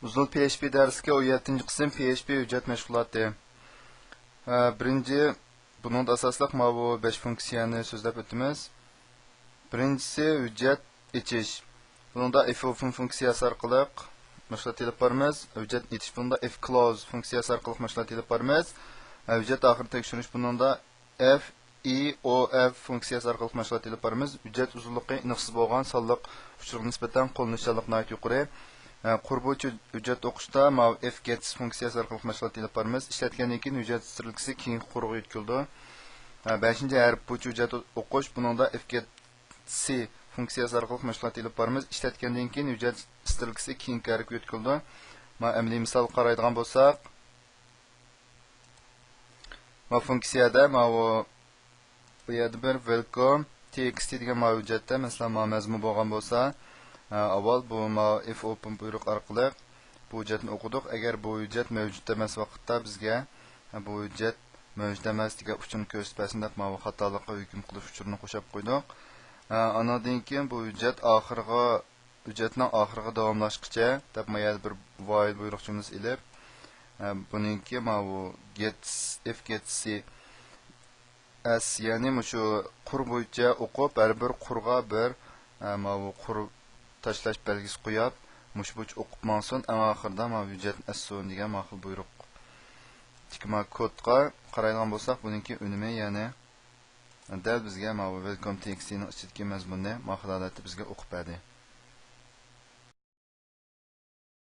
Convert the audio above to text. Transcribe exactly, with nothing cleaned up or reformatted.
ئۇزۇن پي ئېچ پى دەرسلىكى، ئون يەتتىنچى قىسىم، پي ئېچ پى ھۆججەت مەشغۇلاتى. ھە، بىرىنچى، بۇنىڭدا ئاساسلىق ماۋۇ بەش فۇنكسىيەنى سۆزلەپ ئۆتىمىز. بىرىنچىسى ھۆججەت ئېچىش. بۇنىڭدا if open فۇنكسىيەسى ئارقىلىق مەشغۇلات ئېلىپ بارىمىز. ھۆججەت ئېچىش بۇنىڭدا if close فۇنكسىيەسى ئارقىلىق مەشغۇلات ئېلىپ بارىمىز. ھە، ھۆججەت ئاخىرىنى تەكشۈرۈش بۇنىڭدا if eof فۇنكسىيەسى ئارقىلىق مەشغۇلات ئېلىپ بارىمىز. ھۆججەت ئۇزۇنلۇقى ئېنىقسىز بولغان سانلىق ئۇچۇرغا نىسبەتەن قوللىنىشچانلىق ناھايىتى يۇقىرى. ھە، قۇر بويىچە ھۆججەت ئوقۇشتا ماۋۇ if gets فۇنكسىيەسى ئارقىلىق مەشغۇلات ئېلىپ بارىمىز. ئىشلەتكەندىن كېيىن ھۆججەت سترىلكىسى كېيىنكى قۇرغا يۆتكىلىدۇ. ھە، بەشىنچى ھەرپ بويىچە ھۆججەت ئوقۇش، بۇنىڭدا if gets فۇنكسىيەسى ئارقىلىق مەشغۇلات ئېلىپ بارىمىز. ئىشلەتكەندىن كېيىن ھۆججەت سترىلكىسى كېيىنكى ھەرپكە يۆتكىلىدۇ. مانا ئەمەلىي مىسالغا قارايدىغان بولساق، ما فۇنكسىيەدە ماۋۇ، بۇ يەردە بىر welcome txt دېگەن ماۋۇ ھۆججەتتە، مەسىلەن، ماۋۇ مەزمۇن بولغان بولسا، ئە، ئاۋۋال بۇ ماۋۇ if open بۇيرۇق ئارقىلىق بۇ ھۆججەتنى ئوقۇدۇق. ئەگەر بۇ ھۆججەت مەۋجۇت ئەمەس ۋاقىتتا بىزگە، ئە، بۇ ھۆججەت مەۋجۇت ئەمەس دېگەن ئۇچۇرنى كۆرسىتىپ بەرسۇن دەپ ماۋۇ خاتالىققا ھۆكۈم قىلىش ئۇچۇرىنى قوشاپ قويدۇق. ئە، ئانىڭدىن كېيىن بۇ ھۆججەت ئاخىرىغا ھۆججەتنىڭ ئاخىرىغا داۋاملاشقىچە دەپ، ما يەردە بىر while بۇيرۇق جۈملىسى ئېلىپ، ئە، بۇنىڭكى ماۋۇ gets، if gets else، يەنى مۇشۇ قۇر بويىچە ئوقۇپ، ھەر بىر قۇرغا بىر، ئە، ماۋۇ قۇر تاشلاش بەلگىسى قويۇپ، مۇشۇ بويىچە ئوقۇپ ماڭسۇن، ئەڭ ئاخىرىدا ماۋۇ ھۆججەتنى ئەسسۇن دېگەن ما خىل بۇيرۇق. تىكى ما كودقا قارايدىغان بولساق، بۇنىڭكى ئۈنۈمى، يەنى دەل بىزگە ماۋۇ welcome txt نىڭ ئىچىدىكى مەزمۇننى ما خىل ھالەتتە بىزگە ئوقۇپ بەردى.